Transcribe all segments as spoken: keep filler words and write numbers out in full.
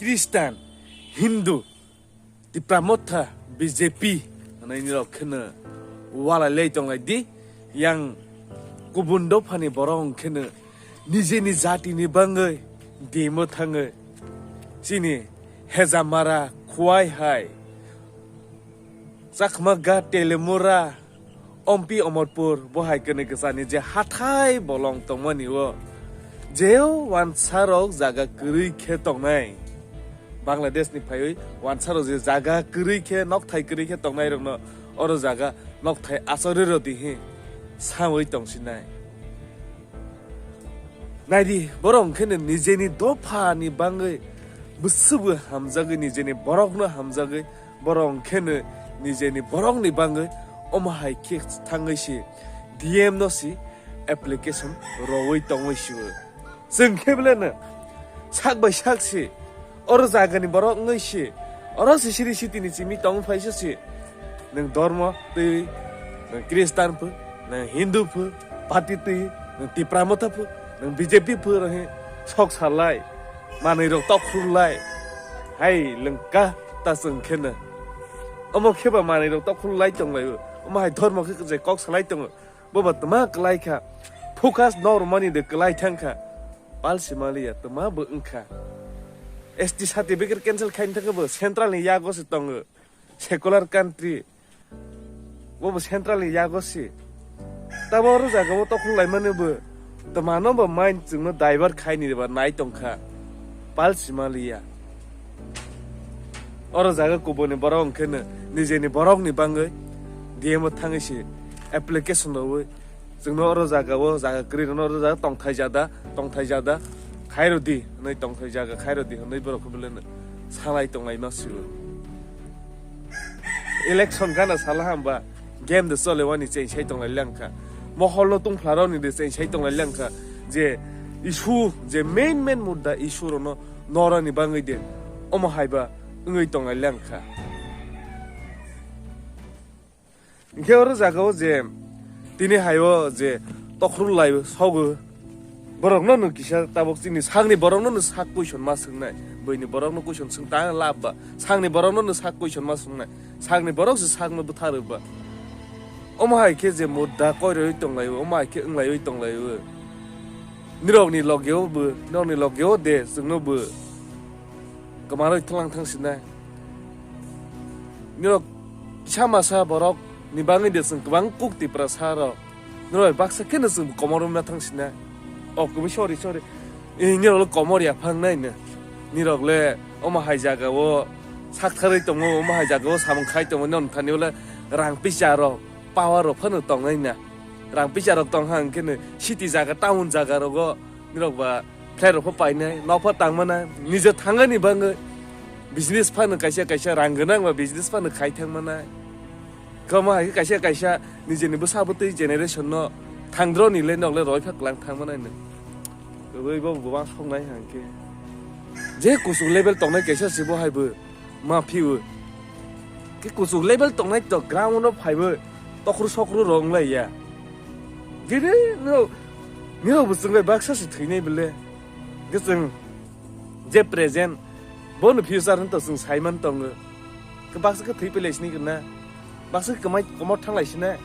Christian, Hindu, Tipra Motha, B J P hwnwi nirok kheno walai lai tonglai di. Yang kubun dophani borok hwn kheno nijeni jatini bangwi demo thangwi chini Hejamara, Khowai hai, Chakmaga, Telemura, Ompi, Omorpur, bo hai kwnwi kwchani je hathai bolong tongmani o, jeo wansarok jaga kwrwi khe tongnai. Bangladeshni phaiwi wansarok je jaga kwrwi khe, nokthai kwrwi khe tongnairokno oro jaga nokthai achorwi rw di hi sawi tongsinai. Naidi, borok hwnkhe no nijeni dophani bangwi bwswkbo hamjagwi, nijeni borokno hamjagwi, borok hwnkhe no nijeni borokni bangwi omo hai khe thangwi si D M no si application rowui tongwi sio. Chwng khe beleno sak bai sak si oro jagani borok wngwi si, oro si siri sitini simi tong phaisa si. Nwng dormo twi, nwng Christian pho, nwng Hindu pho, party twi, nwng Tipra Motha pho, nwng B J P pho, rohi sok salai, manwi rok tok khulai. Hai lengka ta chwng khe no. Omo khe ba manwi rok tok khulai tong lai o. Omo hai dormo khe je kok salai tongo. Bo ba tma kwlai kha. Focus no rwmani de kwlai thang kha. Pal Simaliya tma bo wng kha. S T certificate cancel khaini thangkhe bo central ni yago se tongo. Secular country. Bo bo central ni yago si. Tabo oro jaga o tokhol laimani bo. Twmano bo mind chwngno divert khaini ba nai tongkha. Pal Simaliya. Oro jaga kubuni borok hwnkhe no nijeni borokni bangwi D M o thangwi si application rwui chwngno oro jaga o jaga kwrwi rwno oro jaga tongthai jada, tongthai jada khairodi hwnwi tongthai jaga khairodi hwnwi borok khe beleno salai tonglaima sio. Election gana sala hamba game de chole wani cheng sai tonglai langkha. Mohol no tungphla roni de cheng sai tonglai langkha. Je issue, je main main mudda issue rono norani bangwi de omo haiba wngwi tonglai langkha. Hinkhe oro jaga o je tini hai o je tokhorlai sogo. Borokno no kisa tabok chini sakni borokno no sak question ma swngnai, buini borokno question swng ta lab ba, sakni borokno no sak question ma swngnai, sakni borok se sakno bwtharw ba. Omo hai khe je mudda koiroi tonglaio, omo hai khe wnglaio tonglaio. Nirokni logeo bo, nirokni logeo de chwngno bo kwmaroi thwlang thang sinai. Nirok kisa masa borok ni bangwi de chwng kwbang kuk Tiprasa rok. Nirok baksa kheno chwng komor wngna thang sinai. O kwbwi sorry, sorry. Eh, nirok le komor yaphang nai no. Nirok le omo hai jaga o sak tharwi tongo, omo hai jaga o samung khai tongo, non thani le rang pisa rok, power rok phano tongnai na. Rang pisa rok tong ha hwnkhe no city jaga, town jaga rogo nirok ba flat rok pho painai, nok pho tangmana, nije thangani bangwi business phano kaisa kaisa rang gwnang ba business phano khai thangmana. Kamo hai kaisa kaisa nijeni bwsa bwtwi generation no thangdroni le nok le roi pha klang thangmana no. Kwbwi bo bwbang songnai hwnkhe je kuchuk level tongnai kaisa se bo hai bo. Ma phiyo. Khe kuchuk level tongnai to ground o phaibo tokhru sokhru rok wng lai ya. Gede no, nirok bo chwng bai baksa se thwinai bele. Khe chwng je present, bono future no to chwng saiman tongo. Khe baksa khe thwi pele sini kena. Baksa khe kwmai komor thang lai sina.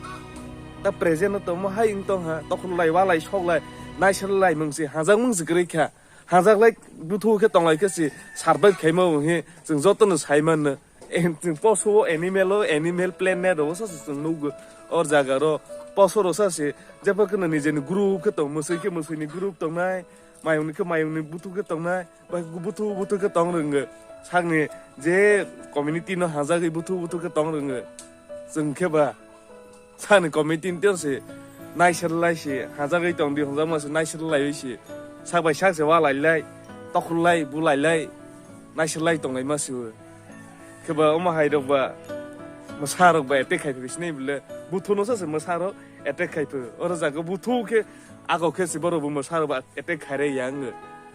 Ta present no to mo hai wng tong ha, tokhru lai, wa lai, sok lai, naisar lai mung si, hajak mung si kwrwi kha. Hajak lai buthu khe tong lai khe si survive khaima wng hi chwng joto no sai man no. Eh, chwng poso o animal o, animal planet o sa se chwng nukgo. Or jaga ro poso ro sa se jepho kheno nijeni group khe tong, mwswi khe mwswi ni group tongnai, mayung ni khe mayung ni buthu khe tongnai, bai buthu buthu khe tong rwngo. Sakni je community no hajagwi buthu buthu khe tong rwngo. Chwng khe ba Sani committee ni tei se naisir lai se, hajagwi tong di, hwnjakma se naisir lai se, sak bai sak se wa lai lai, tokhol lai, bu lai lai, naisir lai tong lai ma se o. Khe ba omo hai rok ba, mwsa rok ba attack khai phi sinai bole, buthu no sa se mwsa rok attack khai phi. Oro jaga buthu khe, ako khe se borok bo mwsa rok ba attack khai re yang.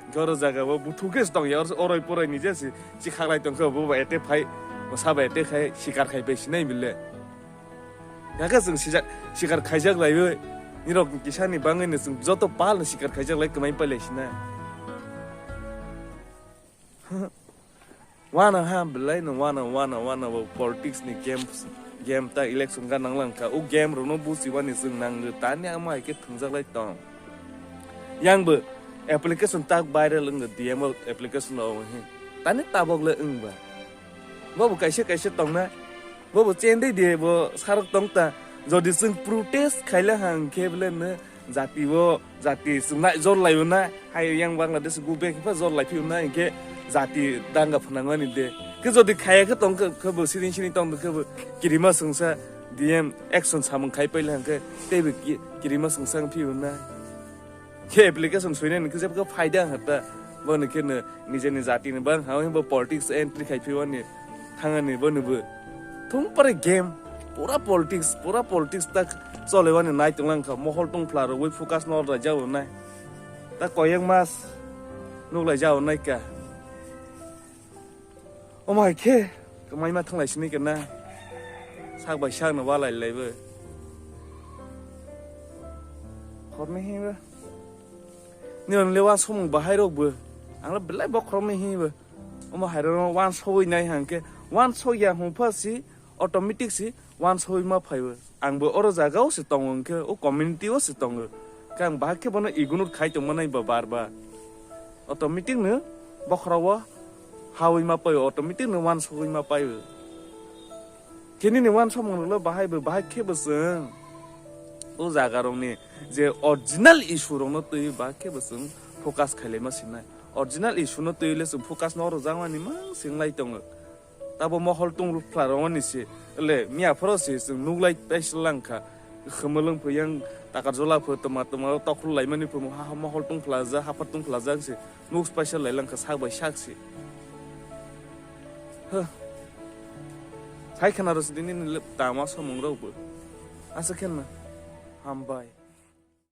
Khe oro jaga bo buthu khe se tong ya, oro, oroi poroi ni je se, chikhak lai tong khe bo ba attack phai, mwsa ba attack khai, sikar khai phi sinai bole. Yakhe chwng sijak, sikar khaijak laiwi, nirok kisani bangwi no chwng joto pal no sikar khaijak lai kwmai pai lai sina. Wana ha belai no wana, wana, wana bo politics ni game, game ta election ga nang lang kha. O game rok no busi wani chwng nang tani amo hai khe thwngjak lai tong. Yang bo application tak viral wng D M o application rok he. Tani tabok le wng ba. Bo bo kaisa kaisa tong na. Bo bo chen dei de bo sarok tong ta. Jodi chwng protest khai le hang khe bele no jati o, jati chwng nai jor lai o na. Hai yang Bangladesh go back pha jor lai phi o na, hinkhe jati danga phwnang mani de. Khe jodi khaya khe tong khe, khe bo sini sini tong khe bo kirima sungsa D M action samung khai paila hang khe tei bo ki-, kirima sungsa wng phi o na. Khe application soinani khe jebo khe phaida hata. Bo ni khe no nijeni jati ni bang ha bo politics entry khai phi o ni thangani bo ni bo. Thung pare game. Pura politics, pura politics tak chole wani nai tong lang kha. Mohol tong phla rogwi focus no rajao nai. Ta koyeng mas nuk lai jao nai ka. Omo hai khe kwmai ma thang lai sini kena. Sak bai sak no walai lai bo. Khorni hi bo. Ni on le wa somung bahai rok bo. Ang le belai bokhorok ni hi bo. Omo hai rok no wan sogwi nai hang khe. Wan sogya hung pha si automatic si wan sogwi ma phai bo. Ang bo oro jaga o se tongo hwnkhe, o community o se tongo. Khe ang bahai khe bono ignore khai tongma nai ba bar bar. Automatic no bokhorok o hawi ma pai o, automatic no wan sogwi ma pai o. Khe nini wan somung rok le bahai bo, bahai khe bo chwng o jaga rok ni je original issue rok no twi bahai khe bo chwng focus khai lai ma sinai. Original issue no twi le chwng focus no rwjak mani ma sing lai tongo. Tabo mohol tong phla rwmani se, le miya phoro se chwng nuklai paisa lang kha. Khwmwlwng pho yang takar jola pho toma toma tokhol laimani pho ha, ha mohol tong phlajak, haphar tong phlajak se nuk paisa lai lang kha sak bai sak se. Huh. Sai khana rw se dini ni le tama samung rok bo. Asa khenna. Hambai.